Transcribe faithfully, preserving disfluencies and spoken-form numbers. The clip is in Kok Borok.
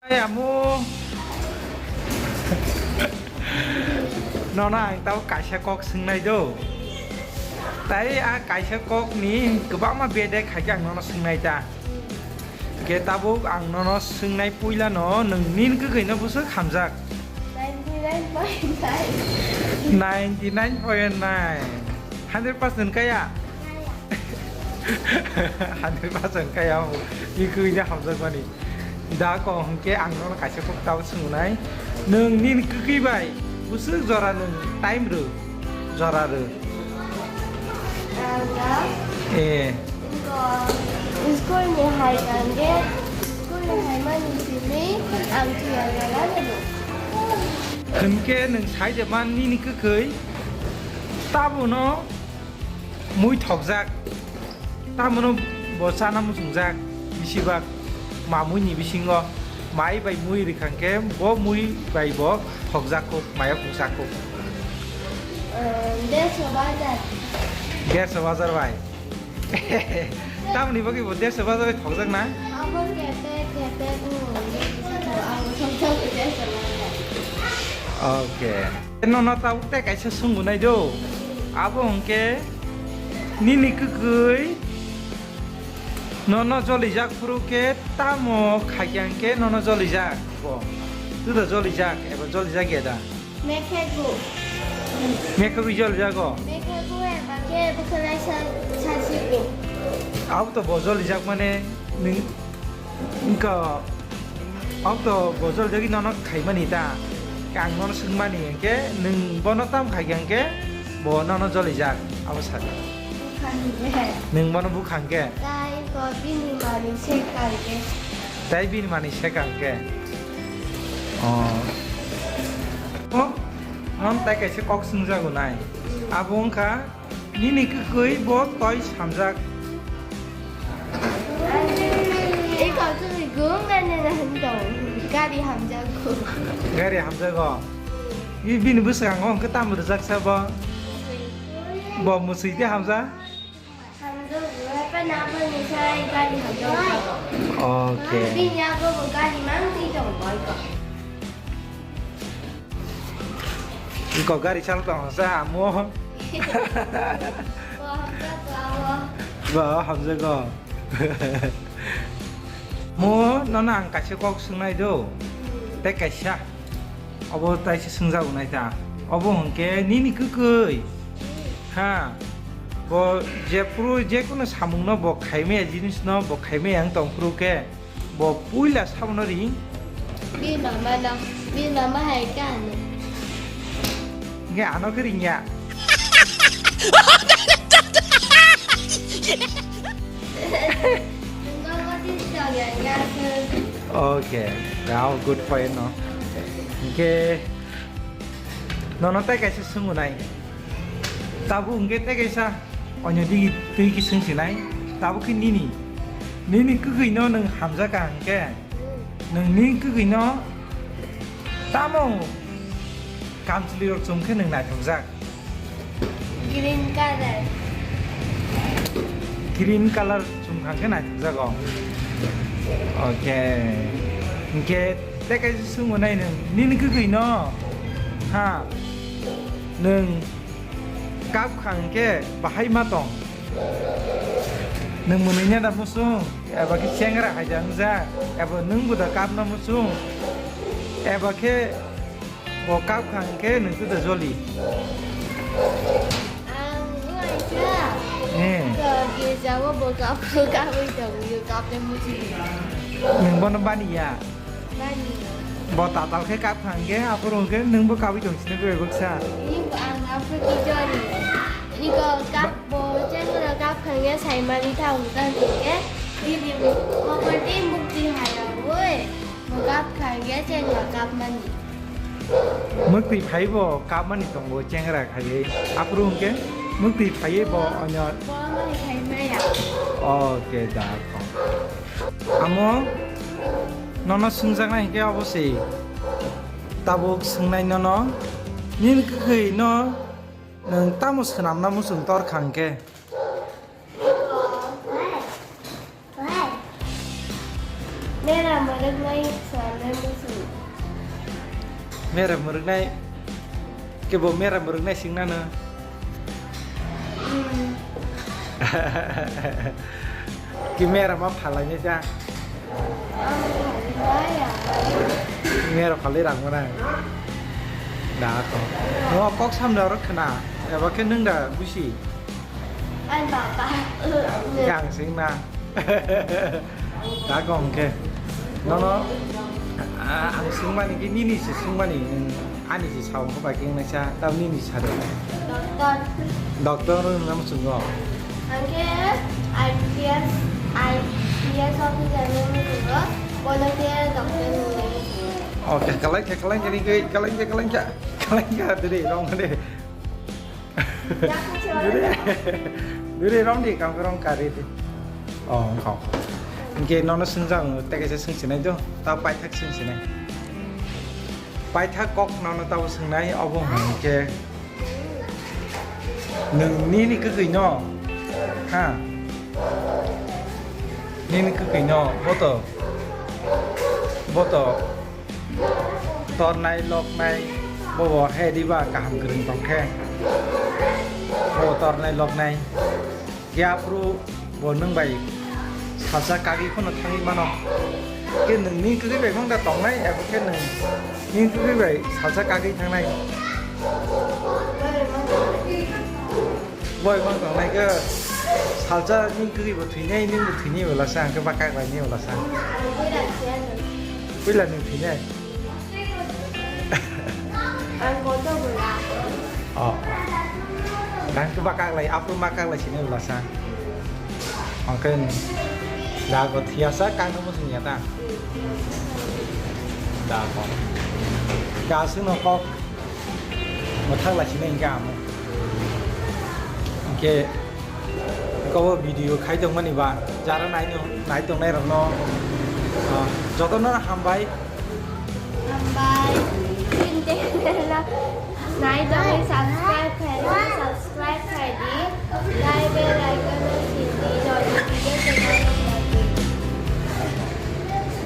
Ai amo. Nono ang tau kaisa kok swngnai do. Tai a kaisa kok ni kwbangma bedek hai khe ang nono swngnai ta. Hwnkhe tabuk ang nono swngnai puila no, nwng nini kwkhwi no bwswk hamjak? Ninety nine point nine. Ninety nine point nine. Hundred percent kaya? Kaya. Hundred percent kaya. Ni kwkhwi no hamjak mani. Da kok hwnkhe ang nono kaisa kok tau swngnai. Nwng nini kwkhwi bai bwswk jora nwng time rw? Jora rw. Ang da? Eh. Ingko school ni hai kangge, school ni hai mani simi ang tuya jora rw. Hwnkhe nwng sai de man nini kwkhwi tabuno mui thokjak. Tamono bo chana muchungjak, bisibak mamui ni bisingo mai bai mui rwkhang khe bo mui bai bo thokjak kuk, mayo phungsa kuk. Ehm, dersho bajar. Dersho bajar bai. Tamoni bagwi bo dersho bajar bai thokjak na? Abo kete, kete, abo thokjak dersho bajar. Okay. Nono tabuk tei kaisa swngo nai do. Abo hwnkhe nini kwkhwi nono jolijak phuru khe tamo khaikhe hwnkhe nono jolijak bo? Juda jolijak eba jolijak ya da? Mekhegu. Mekhegwi jolijago? Mekhegu eba khe bwkhwnai sa-, sasigo. Abo to bo jolijak mane nwng Wngkha, ang to gojol jagwi nono khaimani ta. Ang nono swngmani, hwnkhe nwng bono tam khaikha hwnkhe bo nono jolijak, abo sa. Bukhangkhe. Nwng bono bukhangkhe? Tai ko bini mani sekhangkhe. Tai bini mani sekhangkhe. Oh. Oh, nono tai kaisa kok swngjago nai. Abo wngkha Nini kwkhwi bo toi samjak. Iko kwkhwi gum nai nai nai hwn tong. Gari hamjago. Gari hamjago. Bi-, bini bwskango hwnkhe tamo rwjak sa bo? Bo mwswi de hamjak? Hamjago, hai pa na bo ni sai gari hamjago. Okay. Bini abo bo gari mang twi tong boi ko. Iko gari chal tong sa amo. Bo hamjago abo. Bo hamjago. Mo nono ang kaisa kok swngnai do. Tei kaisa. Obo taisa swngjago nai ta. Obo hwnkhe nini kwkhwi. Ha. Bo jephuru jekunu samungno bo khaimaya jinisno bo khaimaya wng tongphuru khe. Bo puila sabono ring. Bi mama no, bi mama hai ka ano. Nge ano ke ringya. Nunggu apa sih tau ya ya. Okay, now good point no. Nge nono tai kaisa sungu nai. Tabuk hwnkhe tei kaisa onyo digi twi kising sinai, tabuk khe nini, nini kwkhwino nwng hamjakha hwnkhe, nwng nini kwkhwino tamo kamchwlwirok chum khe nwng naithokjak? Green color. Green color chum kha khe naithokjago. Okay. Hwnkhe tei kaisa swngwi nai nwng, nini kwkhwino ha nwng kap kha hwnkhe bahai ma tong? Nwng mwnwi neda muchung, eba khe chengra hai da wngjak, eba nwng bo da kap na muchung, eba khe bo kap kha hwnkhe nwng twi da joli? Ang uaisa. Eh. Ko girjao bo kap, kapwi tongwi, kapwi muchung. Nwng bono bani ya? Bani. Bo tatal khe kap kha hwnkhe, aphuru hwnkhe nwng bo kapwi tong sini bai baksa. Ni bo ang aphuru ki jori. Ni ko kap bo chengra kap kha hwnkhe saimani thang ta hwnkhe. Ni ni mo ko ti mukti haya oi. Bo kap kha hwnkhe chengra kap mani. Mwktwi phai bo kap mani tongo chengra khaiwi. Aphuru hwnkhe mwktwi phaiwi bo onyo. Bo mani khai maya. Okay da. Amo nono swngjaknai hinkhe obo se tabuk swngnai nono, nini kwkhwi no nwng tamo swnamna muchung tor kha hinkhe? Mera mwrwknai swnamnai muchung. Mera mwrwknai? Kebo mera mwrwknai swngnano? Hmm. Ki mera ma phalainai ta? Ang phalai ya. Mera phalai rang mana? Da ko. Mo kok samno ro khna. Eba khe nwng da busi? Ang papa. Gang sing na. Da ko hwnkhe. Nono, ah, ang swngmani khe nini se swngmani, nwng ani se sao hwnkhe bai khe wngnaisa, tamo nini sa de. Doctor. Doctor wngna muchungo. Ang khe I P S, I P S officer wngna muchungo, bono khe doctor wngna muchungo. Okay, kalai khe, kalai khe, kalai khe, kalai khe, kalai khe, diri, rong de. Dure, dure, rong di, kam rong kari di. Oh, engkau. Engke nono swngjang, tei kaisa swngsinai do, ta paithak swngsinai. Paithak kok nono tabo swngnai, obo hwnkhe nwng nini kwgwi no, ha? Nini kwgwi no, boto, boto. Tornai loknai bobo he diba kaham kwrwng tong khe. Bobo tornai loknai. Yaphru bo nwng bai salsa kagwi phano thangwi mano. Khe nwng nini kwgwi bai mangda tongnai, abo khe nwng nini kwgwi bai salsa kagwi thangnai. Boi mang tongnai khe salsa nini kwgwi bo thwinai, nini bo thwinai bo lasa, hwnkhe bwkak lainai bo lasa. Puila nwng thwinai. Ang boto bwla. Oh. Nang khe bwkak lai, aphuru ma kak lai sini bo lasa. Hwnkhe da bo thiyasa kang no muchungya ta. Da bo. Ka aswkno kok. Mwthang lai sini hwnkhe amo. Hwnkhe kobo video khai tongmani ba jara nai nai tongnai rokno, ah, jotono hambai. Hambai. Tini channel no nai tongwi subscribe